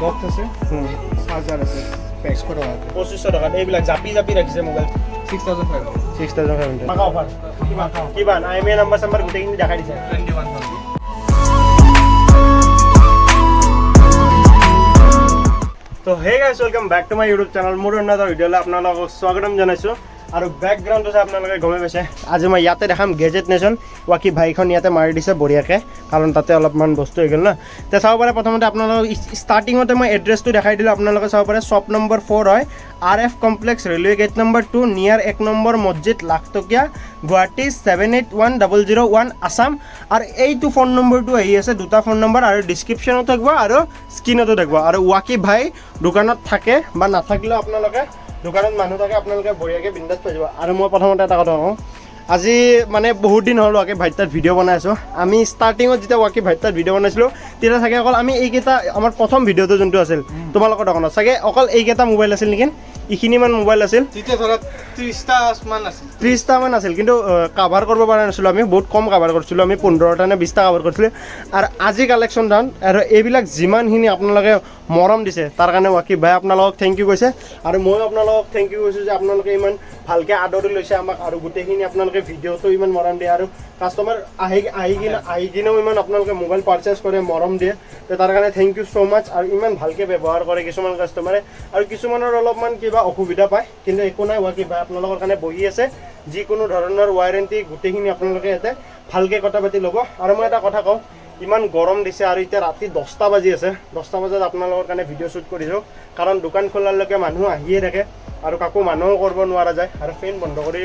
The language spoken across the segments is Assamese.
বক্স আছে, চাৰ্জাৰ আছে, 2500 টকাকৈ। 2500 টকাত এইবিলাক জাপি জাপি ৰাখিছে মোবাইল। 6500। 6500। অফাৰ কিমান কিমান? আইএমইআই নাম্বাৰ চাম্বাৰ গোটেইখিনি দেখাই দিছে। 21,000। তো hey guys, welcome back to my YouTube channel. মোৰ অন্য এটা ভিডিঅ'লৈ আপোনালোকক স্বাগতম জনাইছোঁ। আৰু বেকগ্ৰাউণ্ডটো চাই আপোনালোকে গমেই পাইছে, আজি মই ইয়াতে দেখাম গেজেট নেশ্যন। ৱাকি ভাইখন ইয়াতে মাৰি দিছে বঢ়িয়াকৈ, কাৰণ তাতে অলপমান বস্তু হৈ গ'ল ন। তে চাব পাৰে, প্ৰথমতে আপোনালোকক ষ্টাৰ্টিঙতে মই এড্ৰেছটো দেখাই দিলোঁ। আপোনালোকে চাব পাৰে, শ্বপ নম্বৰ 4 হয়, RF complex, railway gate number 2, near 1 number মছজিদ, লাখটকীয়া, গুৱাহাটী 781001, আছাম। আৰু এইটো ফোন নম্বৰটো আহি আছে, দুটা ফোন নম্বৰ, আৰু ডিছক্ৰিপশ্যনত থাকিব আৰু স্ক্ৰীণতো থাকিব। আৰু ৱাকি ভাই দোকানত থাকে বা নাথাকিলেও আপোনালোকে দোকানত মানুহ থাকে, আপোনালোকে বঢ়িয়াকৈ বিন্দাছ পাই যাব। আৰু মই প্ৰথমতে এটা কথা কওঁ, আজি মানে বহুত দিন হ'ল ৱাকি ভাইৰ তাত ভিডিঅ' বনাই আছোঁ। আমি ষ্টাৰ্টিঙত যেতিয়া ৱাকি ভাইৰ তাত ভিডিঅ' বনাইছিলোঁ, তেতিয়া চাগে অকল আমি এইকেইটা, আমাৰ প্ৰথম ভিডিঅ'টো যোনটো আছিল তোমালোকৰ দোকানত, চাগে অকল এইকেইটা মোবাইল আছিল নেকি, এইখিনিমান মোবাইল আছিল। তেতিয়া ধৰা 30টা মান আছিল। 30টামান আছিল, কিন্তু কাভাৰ কৰিব পৰা নাছিলোঁ আমি, বহুত কম কাভাৰ কৰিছিলোঁ আমি, 15টা নে 20টা কাভাৰ কৰিছিলোঁ। আৰু আজি কালেকশ্যন ডাউন। আৰু এইবিলাক যিমানখিনি আপোনালোকে মৰম দিছে, তাৰ কাৰণে ৱাকিব ভাই আপোনালোকক thank U কৈছে আৰু ময়ো আপোনালোকক thank U কৈছোঁ যে আপোনালোকে ইমান ভালকৈ আদৰি লৈছে আমাক আৰু গোটেইখিনি আপোনালোকে ভিডিঅ'টো ইমান মৰম দিয়ে আৰু কাষ্টমাৰ আহি কিনেও ইমান আপোনালোকে মোবাইল পাৰচেছ কৰে, মৰম দিয়ে। তো তাৰ কাৰণে thank you so মাছ। আৰু ইমান ভালকৈ ব্যৱহাৰ কৰে কিছুমান কাষ্টমাৰে আৰু কিছুমানৰ অলপমান কিবা অসুবিধা পায়, কিন্তু একো নাই, ৱাকিব ভাই আপোনালোকৰ কাৰণে বহি আছে। যিকোনো ধৰণৰ ৱাৰেণ্টি গোটেইখিনি আপোনালোকে ইয়াতে ভালকৈ কথা পাতি ল'ব। আৰু মই এটা কথা কওঁ, ইমান গৰম দিছে আৰু এতিয়া ৰাতি 10টা বাজি আছে। 10টা বজাত আপোনালোকৰ কাৰণে ভিডিঅ' শ্বুট কৰিছোঁ, কাৰণ দোকান খোলালৈকে মানুহ আহিয়ে থাকে আৰু কাকো মানুহো কৰিব নোৱাৰা যায়। আৰু ফেন বন্ধ কৰি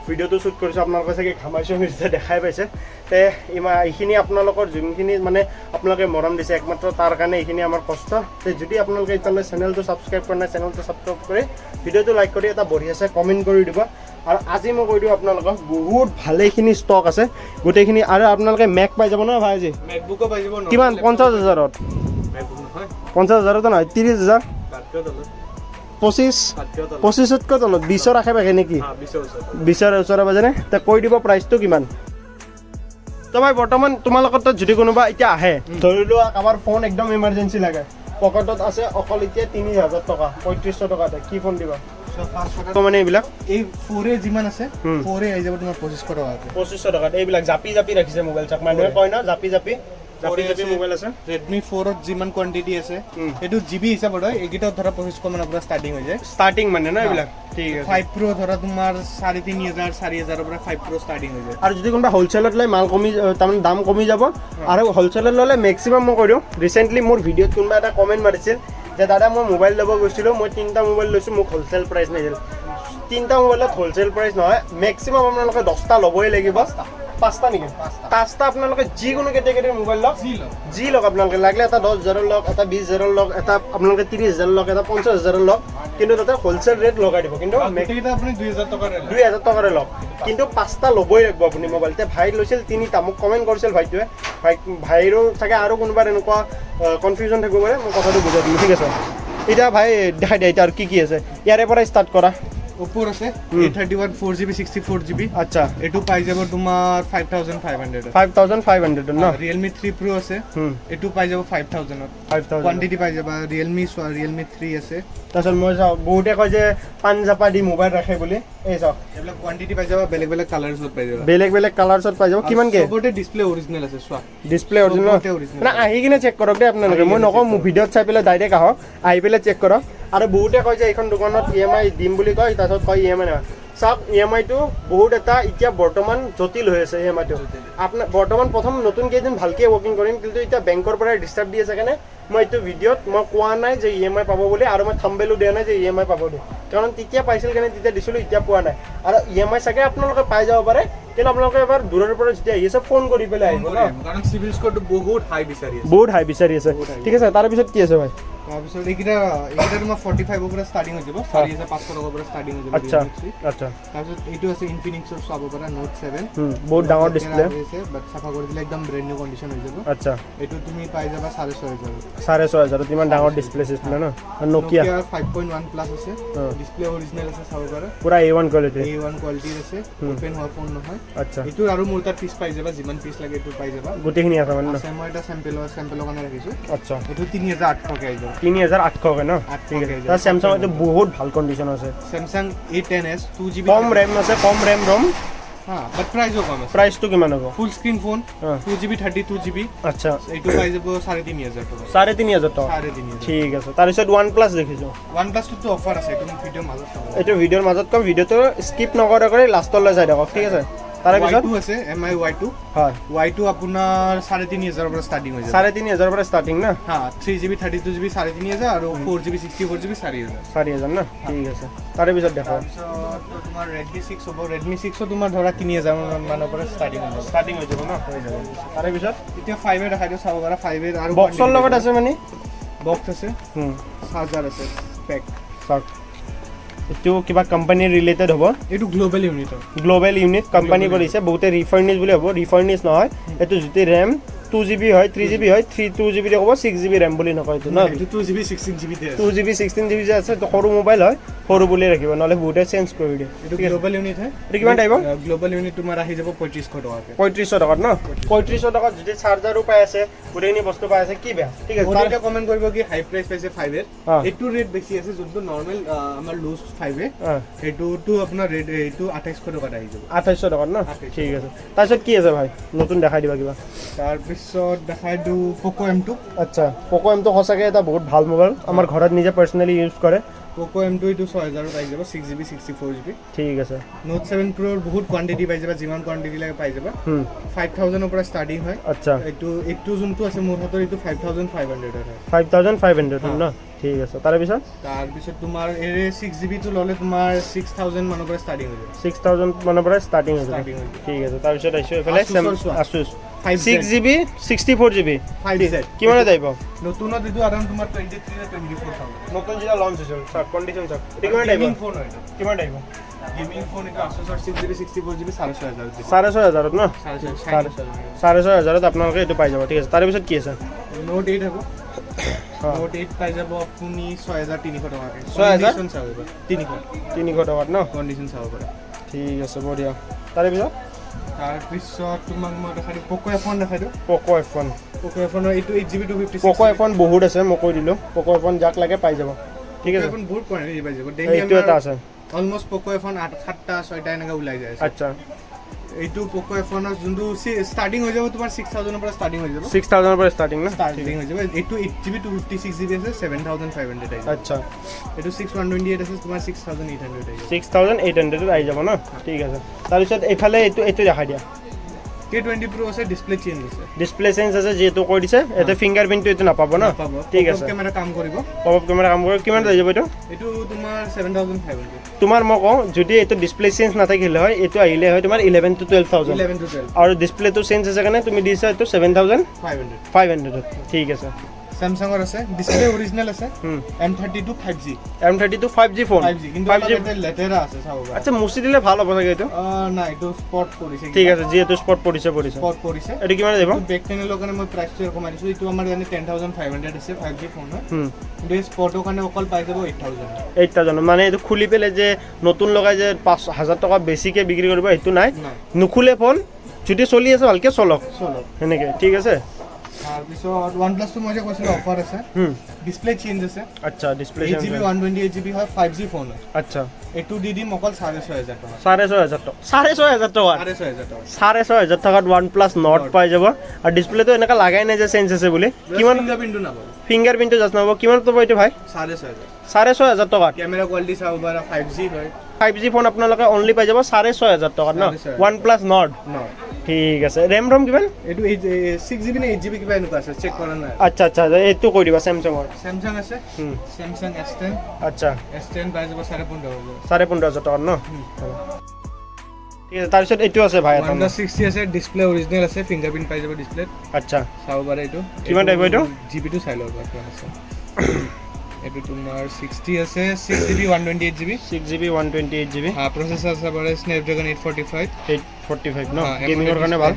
ভিডিঅ'টো শ্বুট কৰিছোঁ, আপোনালোকে চাগে ঘামাইছোঁ নিশ্চয় দেখাই পাইছে। তে ইমান এইখিনি আপোনালোকৰ যোনখিনি মানে আপোনালোকে মৰম দিছে, একমাত্ৰ তাৰ কাৰণে এইখিনি আমাৰ কষ্ট। তে যদি আপোনালোকে এতিয়ালৈ চেনেলটো ছাবস্ক্ৰাইব কৰা নাই, চেনেলটো ছাবস্ক্ৰাইব কৰি ভিডিঅ'টো লাইক কৰি এটা বঢ়িয়াছে কমেণ্ট কৰি দিব। আৰু আজি মই কৈ দিওঁ আপোনালোকক, বহুত ভালেখিনি ষ্টক আছে গোটেইখিনি। আৰু আপোনালোকে মেক পাই যাব ন ভাই আজি? মেকবুকো পাই যাব। কিমান? 50 হাজাৰত? মেকবুক নহয়। 50 হাজাৰতো নহয়, 30 হাজাৰ? তাতকেও তলত। 25? তাতকেও তলত। 25তকৈ তলত, 20ৰ আশে পাশে নেকি? হা, 20ৰ ওচৰত। 20ৰ ওচৰে পাজৰে। তে কৈ দিব প্ৰাইচটো কিমান। তো ভাই, বৰ্তমান তোমালোকৰ তাত যদি কোনোবা এতিয়া আহে, ধৰি লোৱা কাৰোবাৰ ফোন একদম ইমাৰ্জেঞ্চি লাগে, পকেটত আছে অকল এতিয়া 3000 টকা, 3500 টকা, এটা কি ফোন দিবা? চব 500 টকা। মানে এইবিলাক? এই 4A যিমান আছে, 4A আহি যাব তোমাৰ 2500 টকাকৈ। 2500 টকাত এইবিলাক জাপি জাপি ৰাখিছে মোবাইল। চাক, মানুহে কয় ন, জাপি জাপি জাপি জাপি মোবাইল আছে। ৰেডমি 4ত যিমান কোৱান্টিটি আছে, সেইটো জিবি হিচাপত হয়। এইকেইটাত ধৰা 2500 মানৰ পৰা ষ্টাৰ্টিং হৈ যায়। ষ্টাৰ্টিং মানে ন এইবিলাক, ঠিক আছে। 5 প্ৰ' ধৰা তোমাৰ 3500, 4000ৰ পৰা 5 প্ৰ' ষ্টাৰ্টিং হৈ যায়। আৰু যদি কোনোবা হ'লচেলত লয়, মাল কমি, তাৰমানে দাম কমি যাব। আৰু হ'লচেলত ল'লে মেক্সিমাম মই কৈ দিওঁ, ৰিচেণ্টলি মোৰ ভিডিঅ'ত কোনোবা এটা কমেণ্ট মাৰিছিল যে দাদা, মই মোবাইল ল'ব গৈছিলোঁ, মই তিনিটা মোবাইল লৈছোঁ, মোক হ'লচেল প্ৰাইচ নিদিল। তিনিটা মোবাইলত হ'লচেল প্ৰাইচ নহয়, মেক্সিমাম আপোনালোকে 10টা ল'বই লাগিব। পাঁচটা নেকি? পাঁচটা। আপোনালোকে যিকোনো কেটেগৰীৰ মোবাইল লওক, যি লওক। যি লওক আপোনালোকে, লাগিলে এটা 10 হাজাৰৰ লওক, এটা 20 হাজাৰৰ লওক, এটা আপোনালোকে 30 হাজাৰৰ লওক, এটা 50 হাজাৰৰ লওক, কিন্তু তাতে হ'লচেল ৰেট লগাই দিব। কিন্তু গোটেইকেইটা আপুনি 2000 টকাৰে লওক। 2000 টকাৰে লওক, কিন্তু পাঁচটা ল'বই লাগিব আপুনি মোবাইল। এতিয়া ভাই লৈছিল তিনিটা, মোক কমেণ্ট কৰিছিল ভাইটোৱে। ভাই ভাইৰো চাগে আৰু কোনোবা এনেকুৱা কনফিউজন থাকিব পাৰে, মই কথাটো বুজাই দিলোঁ। ঠিক আছে, এতিয়া ভাই দেখাই দিয়া, এতিয়া আৰু কি কি আছে, ইয়াৰে পৰাই ষ্টাৰ্ট কৰা। অ'প্প'ৰ আছে A31, 4 GB, 64 GB। এইটো পাই যাব তোমাৰ 5500। 5500 ন? ৰিয়েলমি 3 প্ৰ' আছে। এইটো পাই যাব 5000ত। 5000। কোৱান্টিটি পাই যাবা। ৰিয়েলমি চোৱা, ৰিয়েলমি 3 আছে। তাৰপিছত মই চাওঁ, বহুতে কয় যে পাঞ্জাপা দি মোবাইল ৰাখে বুলি, এই চাওক। এইবিলাক কোৱান্টিটি পাই যাবা, বেলেগ বেলেগ কালাৰ্ছত পাই যাবা। বেলেগ বেলেগ কালাৰ্ছত পাই যাব। কিমানকে? চবতে ডিছপ্লে অৰিজিনেল আছে, চোৱা। Display original. চবতে original। মানে আহি কিনে চেক কৰক দেই আপোনালোকে। মই নকওঁ, মোৰ ভিডিঅ'ত চাই পেলাই ডাইৰেক্ট আহক, আহি পেলাই চেক কৰক। আৰু বহুতে কয় যে এইখন দোকানত ইএমআই দিম বুলি কয়, তাৰপিছত কয় ইএমআই নহয়। চাওক, ইএমআইটো বহুত এটা এতিয়া বৰ্তমান জটিল হৈ আছে ইএমআইটো। আপোনাৰ বৰ্তমান প্ৰথম নতুন কেইদিন ভালকৈ ৱৰ্কিং কৰিম, কিন্তু এতিয়া বেংকৰ পৰাই ডিষ্টাৰ্ব দি আছে কাৰণে মই এইটো ভিডিঅ'ত মই কোৱা নাই যে ইএমআই পাব বুলি আৰু মই থাম্বেলো দিয়া নাই যে ইএমআই পাব বুলি। কাৰণ তেতিয়া পাইছিল কাৰণে তেতিয়া দিছিলোঁ, এতিয়া পোৱা নাই। আৰু ইএমআই চাগে আপোনালোকে পাই যাব পাৰে, কিন্তু আপোনালোকে এবাৰ দূৰৰ পৰা যেতিয়া আহি আছে, ফোন কৰি পেলাই আহিব ন। কাৰণ চিভিল স্ক'ৰটো বহুত হাই বিচাৰি আছে। বহুত হাই বিচাৰি আছে। বহুত high। ঠিক আছে, তাৰপিছত কি আছে ভাই? তাৰপিছত এইকেইটা তোমাৰ 45ৰ পৰা ষ্টাৰ্টিং হৈ যাব, 4500 টকাৰ পৰা ষ্টাৰ্টিং হৈ যাব Realme 3। তাৰপিছত এইটো আছে ইনফিনিক্সৰ, চাব পাৰা, নোট 7। বহুত ডাঙৰ ডিছপ্লে। বাট চাফা কৰি দিলে একদম ব্ৰেণ্ড নিউ কণ্ডিশ্যন হৈ যাব। এইটো তুমি পাই যাবা 6500। 6500ত ইমান ডাঙৰ ডিছপ্লে চিছপ্লে ন। নকিয়া? নকিয়া 5.1 প্লাছ আছে। ডিছপ্লে অৰিজিনেল আছে, চাব পাৰা। পুৰা এ1 কোৱালিটি। এ1 কোৱালিটিৰ আছে, অ'পেন হোৱা ফোন নহয়। এইটো আৰু মোৰ তাত পিচ পাই যাবা, যিমান পিচ লাগে এইটো পাই যাবা। গোটেইখিনি আছে মানে ন? আছে, মই এটা চেম্পেলৰ কাৰণে ৰাখিছোঁ। এইটো 3800কে আহি যাব। 3800কৈ ন? ঠিক আছে। তাৰ চেমচাং এইটো বহুত ভাল কণ্ডিশ্যন আছে। Samsung A10s 2 GB। কম ৰেম আছে, কম ৰেম ৰম। হা, বাট প্ৰাইচো কম আছে। প্ৰাইচটো কিমান হ'ব? Full screen phone, 2 GB 32 GB। এইটো পাই যাব 3500 টকা। 3500 টকা? 3500। ঠিক আছে। তাৰপিছত ওৱান প্লাছ দেখিছোঁ। ওৱান প্লাছটোতো অফাৰ আছে, এইটো ভিডিঅ'ৰ মাজত চাব। এইটো ভিডিঅ'ৰ মাজত কম, ভিডিঅ'টো স্কিপ নকৰাকৈ লাষ্টলৈ চাই থাকক, ঠিক আছে? তাৰে ৱাই পিছত টু আছে, এম আই ৱাই 2। ৱাই 2 আপোনাৰ 3500ৰ পৰা ষ্টাৰ্টিং হৈ যাব। 3500ৰ পৰা ষ্টাৰ্টিং না? হা, 3 GB 32 GB 3500 আৰু 4 GB 64 GB 4000। 4000 ন? ঠিক আছে, তাৰে পিছত দেখো। তাৰপিছত তোমাৰ ৰেডমি 6 হ'ব। ৰেডমি 6-ও তোমাৰ ধৰা 3000 মানৰ পৰা ষ্টাৰ্টিং হৈ যাব। ষ্টাৰ্টিং হৈ যাব ন? হৈ যাব। তাৰে পিছত? এতিয়া 5 এ দেখাই দিওঁ, চাব পাৰা 5 এ আৰু। বক্সৰ লগত আছে মানে? বক্স আছে, চাৰ্জাৰ আছে, পেক। চাওক, এইটো কিবা কোম্পানীৰ ৰিলেটেড হ'ব। এইটো গ্ল'বেল ইউনিটৰ। Global unit company Global। কৰিছে। বহুতে ৰিফাৰ্নিছ বুলি হ'ব, ৰিফাৰ্নিছ নহয় এইটো। যদি ৰেম 2 জিবি হয়, 3 জিবি হয়, 3 2 জিবি ক'ব, 6 জিবি ৰেম বুলি নকয় এইটো ন? এইটো 2 জিবি 16 জিবি আছে। 2 জিবি 16 জিবি যে আছে, এইটো সৰু মোবাইল হয়, সৰু বুলিয়ে ৰাখিব, নহ'লে বহুতে চেঞ্জ কৰি দিয়ে। এইটো ঠিক আছে। গ্ল'বেল ইউনিট হয়। এইটো কিমান আহিব? গ্ল'বেল ইউনিট তোমাৰ আহি যাব 3500 টকাকৈ। 3500 টকাত ন? 3500 টকাত যদি চাৰ্জাৰো পাই আছে, গোটেইখিনি বস্তু পাই আছে, কি বেয়া? ঠিক আছে। বহুতে কমেণ্ট কৰিব কি হাই প্ৰাইচ পাইছে 5 এৰ। এইটো ৰেট বেছি আছে। যোনটো নৰ্মেল আমাৰ লুজ 5 এ, সেইটোতো আপোনাৰ ৰেট এইটো 2800 টকাত আহি যাব। 2800 টকাত ন? 2800। ঠিক আছে। তাৰপিছত কি আছে ভাই, নতুন দেখাই দিবা কিবা। তাৰপিছত দেখাই দিওঁ প'ক' এম 2। আচ্ছা, প'ক' এমটো সঁচাকৈ এটা বহুত ভাল মোবাইল, আমাৰ ঘৰত নিজে পাৰ্চনেলি ইউজ কৰে। প'ক' এম 2 এইটো 6000ত আহি যাব, 6 GB 64 GB। ঠিক আছে। নোট 7 প্ৰ' বহুত কোৱান্টিটি পাই যাবা, যিমান কোৱান্টিটি লাগে পাই যাবা। 5000ৰ পৰা ষ্টাৰ্টিং হয়। এইটো যোনটো আছে মোৰ হাতত, এইটো 5500ৰ হয়। 5500 ন? ঠিক আছে, তাৰে পিছত? তাৰপিছত তোমাৰ এৰে 6 জিবিটো ল'লে তোমাৰ 6000 মানৰ পৰা ষ্টাৰ্টিং হৈ যাব। 6000 মানৰ পৰা ষ্টাৰ্টিং হৈ যাব। ষ্টাৰ্টিং হৈ যাব। ঠিক আছে, তাৰপিছত আহিছোঁ এইফালে। Asusৰ চোৱা। Asus five 6 GB 64 GB। 5Z। কিমানত আহিব? নতুনত এইটো আৰাম তোমাৰ 23 নে 24,000। নতুন যেতিয়া লঞ্চ হৈছিল। চাওক, কণ্ডিশ্যন চাওক। এইটো কিমান আহিব? গেমিং ফোন হয় এইটো। কিমান আহিব? গেমিং ফোন এইটো আছুছৰ 6 GB 64 GB 6500ত দিব। 6500ত ন? 6500। 6500ত আপোনালোকে এইটো পাই যাব। ঠিক আছে, তাৰে পিছত কি আছে? নোট 8 হ'ব। নোট 8 পাই যাব আপুনি 6300 টকাকৈ। 6000? কণ্ডিশ্যন চাব পাৰে, 300। 300 টকাত ন? কণ্ডিশ্যন চাব পাৰে। ঠিক আছে, বঢ়িয়া। তাৰে পিছত? তাৰপিছত তোমাক মই দেখাই দিওঁ প'ক' এফ 1 দেখাই দিওঁ। Poco' F 1। প'ক' এফ 1ৰ এইটো 8 GB 256। Poco F 1 বহুত আছে, মই কৈ দিলোঁ। প'ক' এফ 1 যাক লাগে পাই যাব, ঠিক আছে। এফ 1 বহুত কোৱান্টিটি পাই যাব ডেইলি। এইটো এটা আছে। অলমষ্ট প'ক' এফ 1 আঠ সাতটা ছয়টা এনেকৈ ওলাই যায় আছে। এইটো প'ক' এফ 1ৰ যোনটো ষ্টাৰ্টিং হৈ যাব তোমাৰ 6000ৰ পৰা ষ্টাৰ্টিং হৈ যাব। 6000ৰ পৰা ষ্টাৰ্টিং ন? ষ্টাৰ্টিং হৈ যাব। এইটো 8 GB 256 GB আছে, 7500 আহিব। এইটো 6 128 আছে, তোমাৰ 6800 আহিব। 6800ত আহি যাব ন? ঠিক আছে, তাৰপিছত এইফালে এইটো দেখাই দিয়া। কে 20 প্ৰ' আছে, ডিছপ্লে চেঞ্জ আছে। ডিছপ্লে চেঞ্জ আছে যিহেতু কৈ দিছে, ইয়াতে ফিংগাৰ প্ৰিণ্টটো এইটো নাপাব ন? নাপাব। ঠিক আছে। কেমেৰা কাম কৰিব। পপ আপ কেমেৰা কাম কৰিব। কিমান আহি যাব এইটো? এইটো তোমাৰ 7500। তোমাৰ মই কওঁ, যদি এইটো ডিছপ্লে চেঞ্জ নাথাকিলে হয়, এইটো আহিলে হয় তোমাৰ 11 টু 12 থাউজেণ্ড। 11 টু 12। আৰু ডিছপ্লেটো চেঞ্জ আছে কাৰণে তুমি দিছা এইটো 7500। 500। 500ত। ঠিক আছে। চেমচাঙৰ আছে, ডিছপ্লে অৰিজিনেল আছে, M32 5G। M32 5G phone. 5G, কিন্তু 5G। অলপ ইয়াতে লেতেৰা আছে, চাব পাৰা। আচ্ছা, মুচি দিলে ভাল হ'ব চাগে এইটো। নাই, এইটো স্পট পৰিছে। ঠিক আছে, যিহেতু স্পট পৰিছে। স্পট পৰিছে। এইটো কিমান যাব? বেক পেনেলৰ কাৰণে মই প্ৰাইচটো কমাই দিছোঁ। এইটো আমাৰ কাৰণে 10,500 আছে, 5G phone হয়। কিন্তু এই স্পটৰ কাৰণে অকল পাই যাব 8000। 8000। মানে এইটো খুলি পেলাই যে নতুন লগাই যে 5000 টকা বেছিকৈ বিক্ৰী কৰিব, সেইটো নাই। নাই। নুখুলে ফোন যদি চলি আছে, ভালকৈ চলক। চলক। সেনেকৈ, ঠিক আছে। তাৰপিছত ওৱান প্লাছটো মই যে কৈছিলোঁ অফাৰ আছে। ডিছপ্লে চেঞ্জ আছে। আচ্ছা, ডিছপ্লে। 8 GB 128 GB হয়, 5G phone হয়। এইটো দি দিম অকল 6500 টকা। 6500 টকা, 6500 টকা? 6500 টকা। 6500 টকাত ওৱান প্লাছ not পাই যাব। আৰু ডিছপ্লেটো এনেকুৱা লাগাই নাই যে চেঞ্জ আছে বুলি। কিমান? ফিংগাৰ প্ৰিণ্টটো নাপাব। ফিংগাৰ প্ৰিণ্টটো জাষ্ট নহ'ব। কিমান পাব এইটো ভাই? 6500। 6500 টকাত। কেমেৰা কোৱালিটি চাব পাৰা, 5G হয়। 5G phone আপোনালোকে অনলি পাই যাব 6500 টকাত ন? 6500। One plus not. ন। ঠিক আছে। ৰেম ৰম কিমান? এইটো 8 6 জিবি নে 8 জিবি কিবা এনেকুৱা আছে, চেক কৰা নাই। আচ্ছা, এইটো কৈ দিবা চেমচাঙৰ। চেমচাং আছে। Samsung S 10। এছ 10 পাই যাব 15,500। 15,500 টকাত ন? ঠিক আছে, তাৰপিছত এইটো আছে ভাই এটা। ওৱান প্লাছ 60 আছে, ডিছপ্লে অৰিজিনেল আছে, ফিংগাৰ প্ৰিণ্ট পাই যাব ডিছপ্লেত। চাব পাৰে এইটো। কিমান টাইপ এইটো? জিবিটো চাই ল'ব কিমান আছে। এইটো তোমাৰ 60 আছে, 6 GB 128 GB। 6 GB 128 GB। Processor চাব পাৰে স্নেপড্ৰেগন 845। 845 ন? গেমিঙৰ কাৰণে ভাল।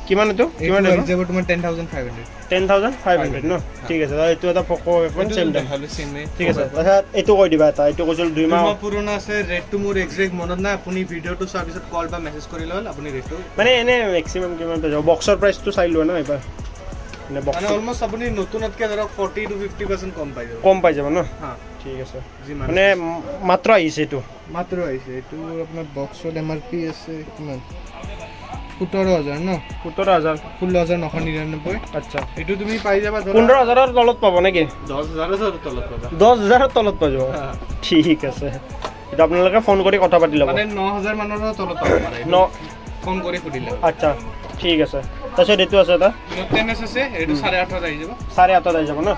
কিমান এইটো? কিমান এইটো আহিব? আহি যাব তোমাৰ 10,500। 10,500 ন? ঠিক আছে। এইটো এটা পক' এফ 1, চেম দাম। দেখালো চেমে। ঠিক আছে, তাৰপিছত এইটো কৈ দিবা এটা, এইটো কৈছিলোঁ 2 মাহ 2 মাহ পুৰণা আছে। ৰেটটো মোৰ একজেক্ট মনত নাই, আপুনি ভিডিঅ'টো চোৱাৰ পিছত কল বা মেছেজ কৰি ল'ল আপুনি ৰেটটো। মানে এনে মেক্সিমাম কিমান পাই যাব? বক্সৰ প্ৰাইচটো চাই লোৱা ন এবাৰ। মানে বক্স মানে অলমষ্ট আপুনি নতুনতকৈ ধৰক 40 টু 50% কম পাই যাব। কম পাই যাব ন? হা। ঠিক আছে। যিমান মানে মাত্ৰ আহিছে এইটো? মাত্ৰ আহিছে। এইটো আপোনাৰ বক্সত এমআৰপি আছে কিমান? 17,000 ন? 17,000। 16,999। এইটো তুমি পাই যাবা ধৰা 15,000ৰ তলত পাব নেকি? 10,000ৰ তলত পাবা। 10,000ৰ তলত পাই যাব। হা। ঠিক আছে, এইটো আপোনালোকে ফোন কৰি কথা পাতি ল'ব। মানে 9,000 মানৰ তলত পাব পাৰে। ন ফোন কৰি সুধিলে। আচ্ছা, ঠিক আছে। তাৰপিছত এইটো আছে এটা। নোট 10 এছ আছে, এইটো 8.5ত আহি যাব। 8.5ত আহি যাব ন?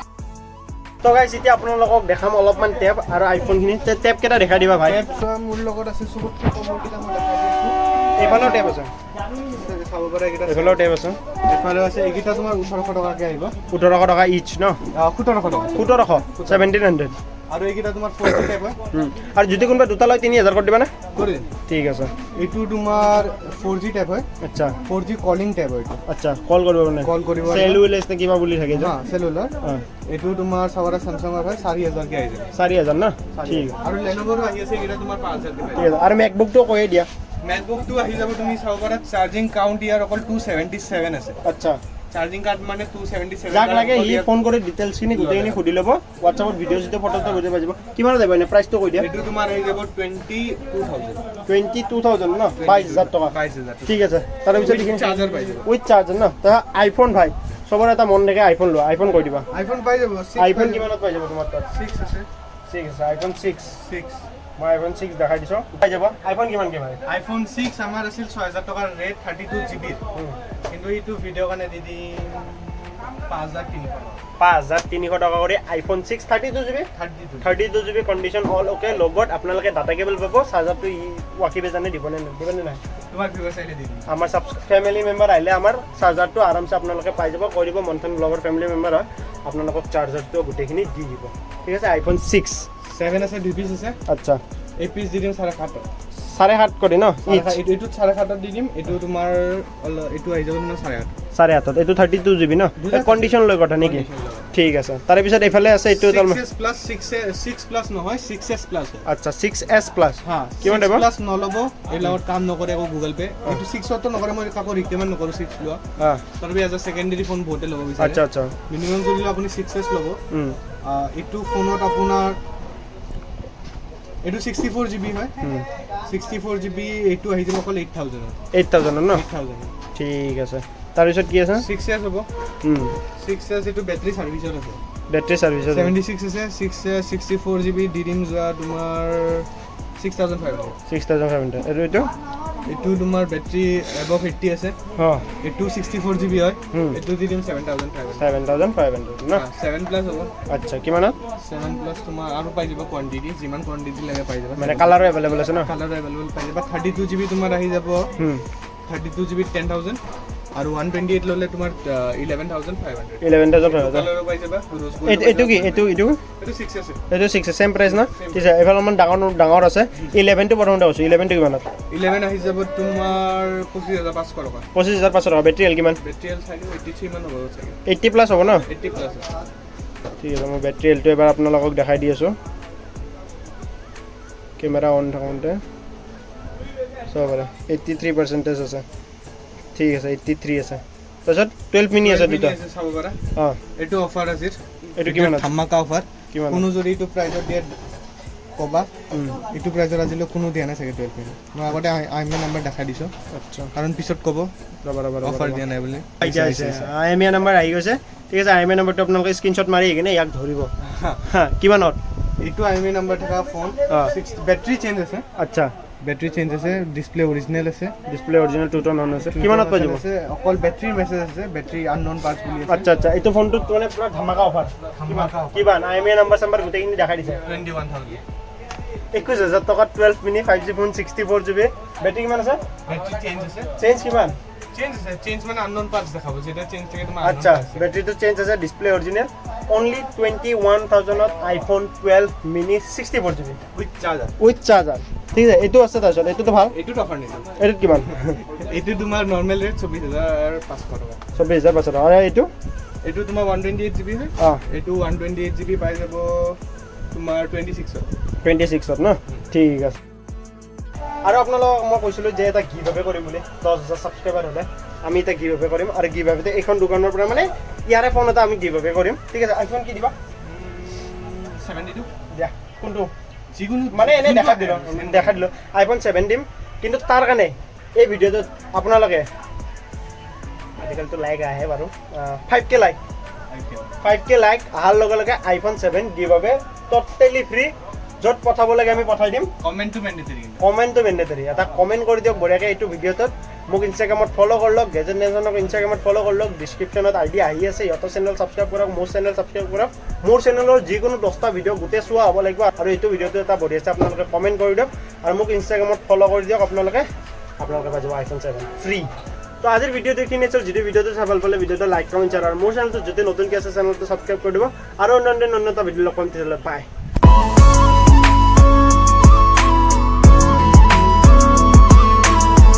তো গাইছ, এতিয়া আপোনালোকক দেখাম অলপমান টেব আৰু আইফোনখিনি। টেব কেইটা দেখাই দিবা ভাই। টেব চোৱা, মোৰ লগত আছে চবতকৈ কমৰকেইটা মই দেখাই দি আছোঁ। এইফালেও টেব আছে। চাব পাৰা এইকেইটা। এইফালেও টেব আছে। এফালেও আছে। এইকেইটা তোমাৰ 1800 টকাকৈ আহিব। 1800 টকা ইচ ন? 1700 টকা। 1700, 1700। আৰু এইকেইটা তোমাৰ 4G type হয়। আৰু যদি কোনোবা দুটা লয়, 3000 কৰি দিবানে? কৰি দিম। ঠিক আছে। এইটো তোমাৰ 4G type হয়। 4G calling type হয় এইটো। আচ্ছা, কল কৰিব মানে? কল কৰিব। চেলুলেছ নে কিবা বুলি থাকে যে। হা, চেলুলাৰ। এইটো তোমাৰ চাব, চেমচাঙৰ হয়, 4000কে আহি যাব। 4000 ন? ঠিক। আৰু লেনোভৰো আহি আছে, এইকেইটা তোমাৰ 5000কে পাই। ঠিক আছে। আৰু মেকবুকটো কৈয়ে দিয়া। মেকবুকটো আহি যাব, তুমি চাব পাৰা, চাৰ্জিং কাউণ্ট ইয়াৰ অকল 277 আছে। চাৰ্জিং কাৰ্ড মানে 277। যাক লাগে সি ফোন কৰি ডিটেইলছখিনি গোটেইখিনি সুধি ল'ব। হোৱাটছআপত ভিডিঅ' চিডিঅ' ফটো বুজি পাই যাব। কিমান যাব এনে প্ৰাইচটো কৈ দিয়া। এইটো তোমাৰ আহি যাব 22,000। 22,000 ন? 22,000 টকা। 22,000। ঠিক আছে, তাৰপিছত এইখিনি? চাৰ্জাৰ পাই যাব। উইথ চাৰ্জাৰ ন? তাৰপিছত আইফোন ভাই, চবৰে এটা মন থাকে আইফোন লোৱা। আইফোন কৈ দিবা। আইফোন পাই যাব। আইফোন কিমানত পাই যাব তোমাৰ তাত? 6 আছে। 6 আছে, আইফোন 6। 6। মই আইফোন 6 দেখাই দিছোঁ। পাই যাব আইফোন কিমান কি ভাই? আইফোন 6 আমাৰ আছিল 6000 টকাৰ ৰেট 32 জিবিৰ, কিন্তু এইটো ভিডিঅ' কাৰণে দি দিম 5300 টকা। 5300 টকা কৰি iPhone 6, 32 GB. 32। 32 GB, condition all okay. লগত আপোনালোকে ডাটা কেবল পাব। চাৰ্জাৰটো ই ৱাকিবে জানে দিবনে দিবনে নাই? তোমাৰ ভিউৱাৰ্ছ আহিলে দি দিম। আমাৰ চাব ফেমিলি মেম্বাৰ আহিলে আমাৰ চাৰ্জাৰটো আৰামছে আপোনালোকে পাই যাব। কৈ দিব মন্থন ব্লগৰ ফেমিলি মেম্বাৰ হয়, আপোনালোকক চাৰ্জাৰটো গোটেইখিনি দি দিব। ঠিক আছে, আইফোন 6। 7 আছে, দুই পিচ আছে। এই পিচ দি দিম 7.5ত। 7.5 কৰি ন? এইটোত 7.5ত দি দিম। এইটো তোমাৰ অলপ এইটো আহি যাব তোমাৰ 8.5। 8.5ত। এইটো 32 জিবি ন? দুটা। কণ্ডিশ্যন লৈ কথা নেকি? ঠিক আছে, তাৰে পিছত এইফালে আছে এইটো। 6 S plus, 6, 6 plus নহয়, 6 এছ প্লাছ হয়। আচ্ছা, 6 এছ প্লাছ। হা। কিমান ছিক্স দিব? প্লাছ নল'ব, এই লগত কাম নকৰে আকৌ গুগল পে'। এইটো 6তো নকৰে, মই কাকো ৰিকমেণ্ড নকৰোঁ 6 লোৱা। তথাপি এজ আ ছেকেণ্ডেৰী ফোন বহুতে ল'ব বিচাৰে। আচ্ছা আচ্ছা মিনিমাম যদি আপুনি 6 এছ ল'ব, এইটো ফোনত আপোনাৰ এইটো 64 জিবি হয়। 64 জিবি এইটো আহি যাব অকল 8,000ত। 8,000ত ন? 8,000। ঠিক আছে, তাৰপিছত কি আছে? 6 এছ হ'ব। 6 এছ, এইটো বেটাৰী চাৰ্ভিচত আছে। Battery service. 76 আছে, 6 এছ, 64 জিবি দি দিম যোৱা তোমাৰ 6500। 6500। এইটো এইটো এইটো তোমাৰ বেটাৰী এবভ 80 আছে। এইটো 64 জিবি হয়। এইটো দি দিম 7500। 7500 ন? 7 প্লাছ হ'ব। আচ্ছা, কিমানত? 7 প্লাছ তোমাৰ আৰু পাই যাব কোৱান্টিটি, যিমান কোৱান্টিটি লাগে পাই যাবা। মানে কালাৰো এভেইলেবল আছে ন? কালাৰ এভেইলেবল পাই যাবা। 32 জিবি তোমাৰ আহি যাব, 32 জিবি 10,000 আৰু 128 ল'লে তোমাৰ 11,500। 11,500। কালাৰো পাই যাবা, ৰোজ গোল্ড। এইটো কি? এইটো এইটো এইটো 6 আছে। এইটো 6, ছেম প্ৰাইচ ন? ঠিক আছে, এইফালে অলপমান ডাঙৰ ডাঙৰ আছে। 11টো প্ৰথমতে কৈছোঁ, 11টো কিমানত? 11 আহি যাব তোমাৰ 25,500 টকা। 25,500 টকা। বেটেৰী হেল্থ কিমান? বেটেৰী হেল্থ চাই দিওঁ, 83 মান হ'ব চাগে। 80 প্লাছ হ'ব ন? 80 প্লাছ। ঠিক আছে, মই বেটেৰী হেল্থটো এবাৰ আপোনালোকক দেখাই দি আছোঁ কেমেৰা অন থাকোঁতে। চাব পাৰে, 83% আছে। ঠিক আছে, 83 আছে। তাৰপিছত 12 মিনি আছে দুটা। চাব পাৰা। এইটো অফাৰ আছিল। এইটো কিমানত? ধামাকা অফাৰ। কিমান? কোনো যদি এইটো প্ৰাইজত দিয়ে ক'বা। এইটো প্ৰাইজত আজিলৈ কোনো দিয়া নাই চাগে 12 মিনি। মই আগতে আই এম আই নাম্বাৰ দেখাই দিছোঁ। কাৰণ পিছত ক'ব ৰ'বা ৰ'বা ৰ'বা। অফাৰ দিয়া নাই বুলি। এতিয়া আহিছে, I M E I number আহি গৈছে। ঠিক আছে, I M E I নাম্বাৰটো আপোনালোকে স্ক্ৰীনশ্বট মাৰি কিনে ইয়াক ধৰিব। হা, কিমানত? এইটো I M E I number থকা ফোন। বেটাৰী চেঞ্জ আছে। বেটাৰী চেঞ্জ আছে, ডিছপ্লে অৰিজিনেল আছে। ডিছপ্লে অৰিজিনেল, টু টন অন আছে। কিমানত পাই যাব? আছে, অকল বেটাৰীৰ মেছেজ আছে, বেটাৰী আনন'ন পাৰ্টছ বুলি আছে। আচ্ছা আচ্ছা এইটো ফোনটোত মানে পুৰা ধামাকা অফাৰ। ধামাকা offer। কিমান? I M E I number চাম্বাৰ গোটেইখিনি দেখাই দিছে। 21,000। 21,000 টকাত 12 mini 5G phone, 64 GB. Battery কিমান আছে? বেটাৰী চেঞ্জ আছে। চেঞ্জ কিমান? চেঞ্জ আছে, চেঞ্জ মানে আনন'ন পাৰ্টছ দেখাব, যেতিয়া চেঞ্জ থাকে তোমাৰ। বেটাৰীটো চেঞ্জ আছে, ডিছপ্লে অৰিজিনেল। অনলি 21,000ত iPhone 12 mini 64 GB. With charger. With charger. ঠিক আছে, এইটো আছে। তাৰপিছত এইটোতো ভাল। এইটোত অফাৰ নিদিওঁ। এইটোত কিমান? এইটো তোমাৰ নৰ্মেল ৰেট 24,500 টকা। 24,500 টকা। আৰু এইটো? এইটো তোমাৰ 128 জিবি হয়। এইটো 128 জিবি পাই যাব তোমাৰ 26ত। 26ত ন? ঠিক আছে। আৰু আপোনালোকক মই কৈছিলোঁ যে এটা গিভ এৱে কৰিম বুলি 10,000 ছাবস্ক্ৰাইবাৰ হ'লে। আমি এতিয়া গিভ এৱে কৰিম আৰু গিভ এৱেতে এইখন দোকানৰ পৰা মানে ইয়াৰে ফোন এটা আমি গিভ এৱে কৰিম, ঠিক আছে? আইফোন কি দিবা? 72। দিয়া, কোনটো? যিকোনো। মানে এনেই দেখাই দিলোঁ, দেখাই দিলোঁ। আইফোন 7 দিম, কিন্তু তাৰ কাৰণে এই ভিডিঅ'টোত আপোনালোকে, আজিকালিতো লাইক আহে বাৰু, 5K like, 5K like অহাৰ লগে লগে iPhone 7 give away totally free. য'ত পঠাব লাগে আমি পঠাই দিম। কমেণ্টটো মেণ্ডেটৰী কিন্তু। কমেণ্টটো মেণ্ডেটৰী। এটা কমেণ্ট কৰি দিয়ক বঢ়িয়াকৈ এইটো ভিডিঅ'টোত। মোক ইনষ্টাগ্ৰামত ফ'ল' কৰি লওক, গেজেট নেশ্যনক ইনষ্টাগ্ৰামত ফ'ল' কৰি লওক। ডিছক্ৰিপশ্যনত আই ডি আহি আছে। সিহঁতৰ চেনেল ছাবস্ক্ৰাইব কৰক, মোৰ চেনেল ছাবস্ক্ৰাইব কৰক। মোৰ চেনেলৰ যিকোনো 10টা ভিডিঅ' গোটেই চোৱা হ'ব লাগিব আৰু এইটো ভিডিঅ'টো এটা বঢ়িয়া আছে, আপোনালোকে কমেণ্ট কৰি দিয়ক আৰু মোক ইনষ্টাগ্ৰামত ফ'ল' কৰি দিয়ক আপোনালোকে। আপোনালোকে পাই যাব আইফোন 7 ফ্ৰী। তো আজিৰ ভিডিঅ'টো এইখিনি আছিল। যদি ভিডিঅ'টো চাই ভাল পালে, ভিডিঅ'টো লাইক, কমেণ্ট, শ্বেয়াৰ আৰু মোৰ চেনেলটো যদি নতুনকৈ আছে, চেনেলটো ছাবস্ক্ৰাইব কৰি দিব। আৰু অন্য অন্য এটা ভিডিঅ' লগ পাম তেতিয়াহ'লে। বাই।